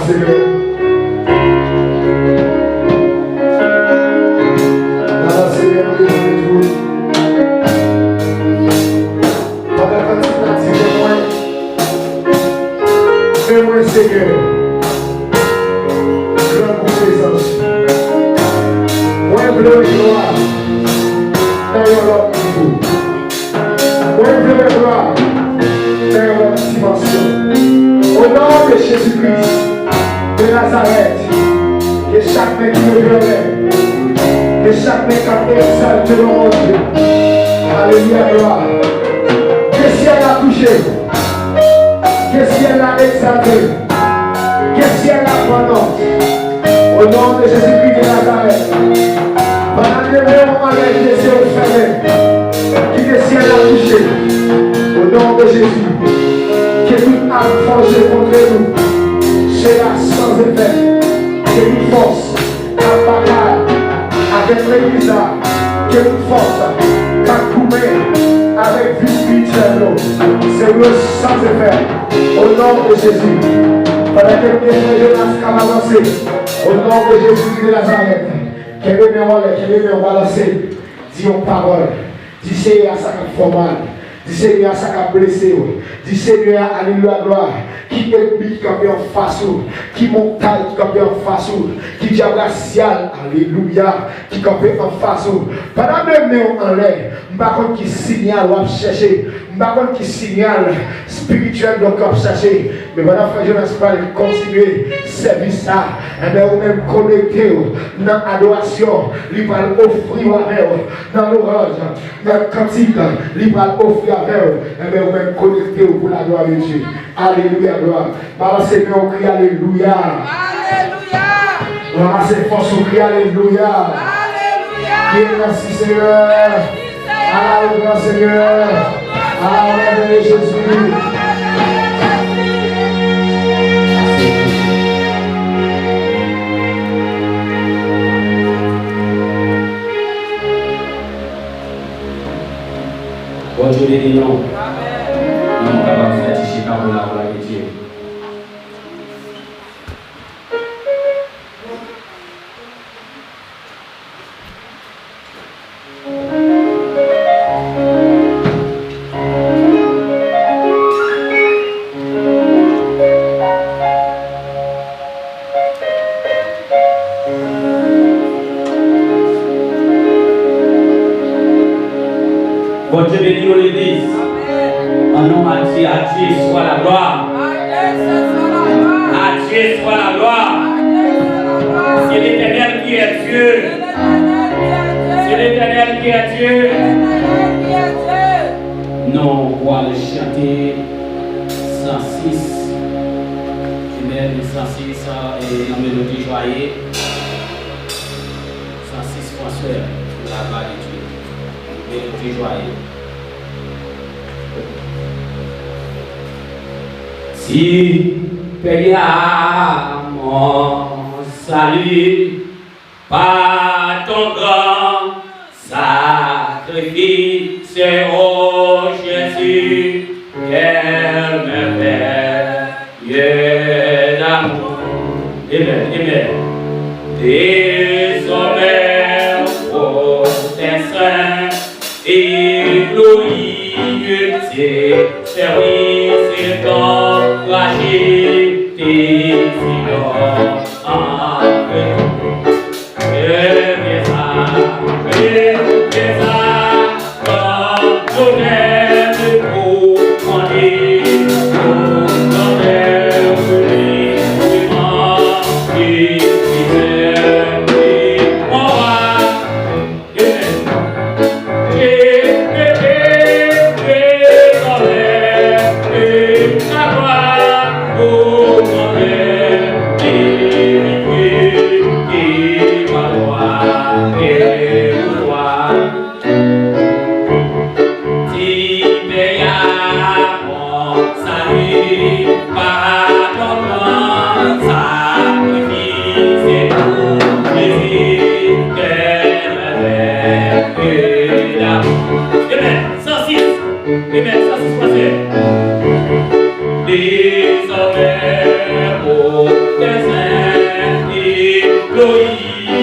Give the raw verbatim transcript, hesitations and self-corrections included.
Senyè. Papa, Senyè, nou bezwen jodi. Pandan kantik la di, men mwen, men mwen, Senyè, grangou prezans ou. Mwen vle wè glwa nan yon lòt nivo. Mwen vle wè glwa nan yon lòt dimansyon. O non de Jezi Kris de Nazarèt, ke chak men ki leve anlè, ke chak men k ap egzalte non Bondye. Alelouya, glwa. Ke syèl la touche. Ke syèl la egzalte. Ke syèl la pran nòt. O non de Jezi Kris de Nazarèt. Pandan nou leve nou anlè, kite sye yo fèmen. Kite syèl la touche. O non de Jezi. Ke tout ap fòje kont nou. Sela san efè. Ke tout fòs k ap batay avèk legliz la, ke tout fòs k ap goumen avèk vi espirityèl nou, se yo san efè. O non de Jezi, pandan ke nou gen frè Jonas k ap avanse, o non de Jezi de Nazarèt, kenbe men w anlè, kenbe men w balanse, di yon pawòl. Di Senyè a sa k ap fè w mal. Di Senyè a sa k ap blese w. Di Senyè a, alelouya, glwa, ki ènmi ki kanpe anfas ou, ki montay ki kanpe anfas ou, ki dyab rasyal, alelouya, ki kanpe anfas ou. Pandan w leve men w anlè, m pa konn ki siyal w ap chèche, m pa konn ki siyal espirityèl donk w ap chèche, men pandan frè Jonas pral kontinye sèvis sa, enben ou menm konekte w nan adorasyon, li pral ofri w avè w nan lwanj. Nan kantik li pral ofri avè w, enben ou menm konekte w pou l adore Dye. Alelouya, glwa. Balanse men w, kriye alelouya. Alelouya. Ranmase fòs ou, kriye alelouya. Alelouya. Ki enèji, Senyè. Ala ou gran, Senyè. Ala ou mèvèye, Jezi. Bondye beni nou. Nou kapab fè ti chita pou laglwa de Dye. Bondye beni nou, legliz. An nou di, à Dieu soit la gloire. À Dieu soit la gloire. C'est l'Éternel qui est Dieu. C'est l'Éternel qui est Dieu. Nou pral chante san sis. Amen. San sis, e, nan melodi jwaye. San sis, Fransè, la glwa de Dye. Melodi jwaye. Si pèyi a mon salut, par ton grand sacrifice, ô Jésus, quel merveilleux d'amour. Amen, amen. Désormais, ô Père saint, et glorieux, tes services t'ont racheté, sinon en vain. Ti pèyi a mon sali, pa ton gran sakrifis, se pou Jezi, kè mèvèye damou. Amen. San sis. Amen. San sis, pase. Désormais, ô Père Elohim.